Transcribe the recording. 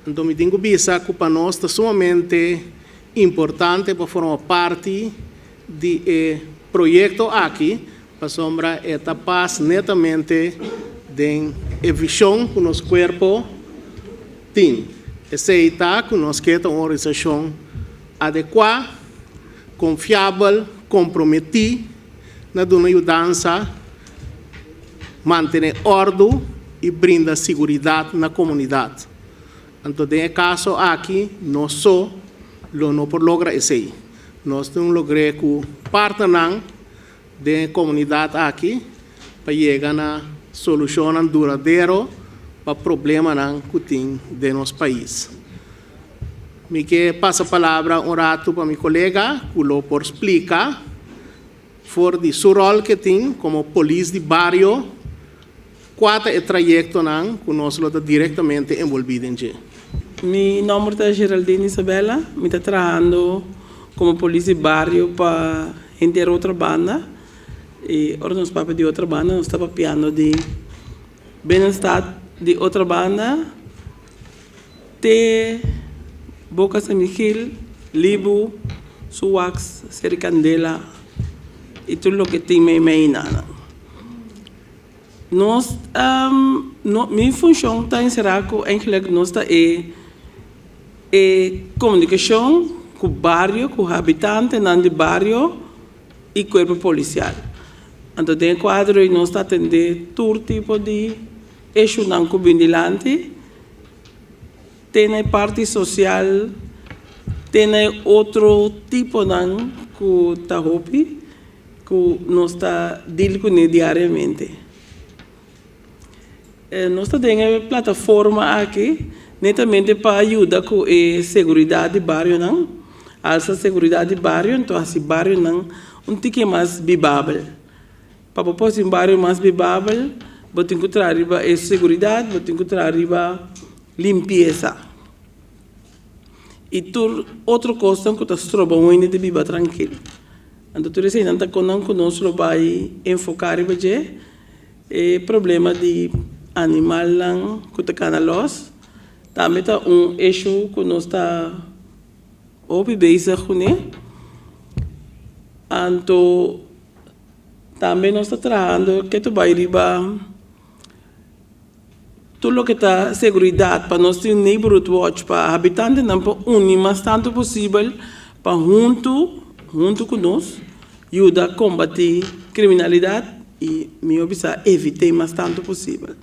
Anto mi tin ku bisa ku pa nos ta sumamente importante pa forma parti di e proyekto aki, pasobra e ta pas netamente den e vishon ku nos kuerpo tin. Esei ta ku nos ke ta un organisashon adekuá, konfiabel, komprometí na duna yudansa, mantené òrdu i brinda siguridat na komunidat. Anto den e kaso aki nos so lo no por logra esei. Nos tin un logr'é ku partnernan den e komunidat aki pa yega na solushonnan duradero pa problemanan ku tin den nos pais. Mi ke pasa palabra un ratu pa mi kolega ku lo por splika for di su ròl ke tin komo polis di bario kua ta e trayektonan ku nos lo ta direktamente enbolbí den dje. Mi nòmber ta Geraldine Isabella, mi ta trahando komo polis di bario pa henter Otrabanda i ora nos papia di Otrabanda nos ta papiando di binnenstad di Otrabanda te Boca San Miguel, Libu, Suwax, Seri Candela i tur loke tin meimei nan. Nos no mi funshon ta enserá ku eigenlik nos ta e e komunikashon ku bario ku habitantenan di bario i kuerpo polisial. Anto den e kuadro ei nos ta atendé tur tipo di eshunan ku bin dilanti te na e parti sosial te na e otro tiponan ku ta hopi. Ku nos ta deal kuné diariamente. Nos ta den e plataforma aki netamente pa yuda ku e seguridat di barionan, alsa seguridat di bario, anto hasi barionan un tiki mas bibabel. Pa bo por hasi un bario mas bibabel, bo tin ku traha riba e seguridat, bo tin ku traha riba limpiesa i tur otro kosnan ku ta stroba un hende di biba trankil. Anto tur eseinan ta konan ku nos lo bai enfoká riba dje, e problema di animalnan ku ta kana lòs tambe ta un issue ku nos ta hopi bezig kuné. Anto tambe nos ta trahando ke ta bai riba Tur loke ta seguridat pa nos tin neighborhood watch pa habitantenan por uni mas tantu posibel pa huntu huntu ku nos yuda kombatí kriminalidat i mihó bisa evit'é mas tantu posibel.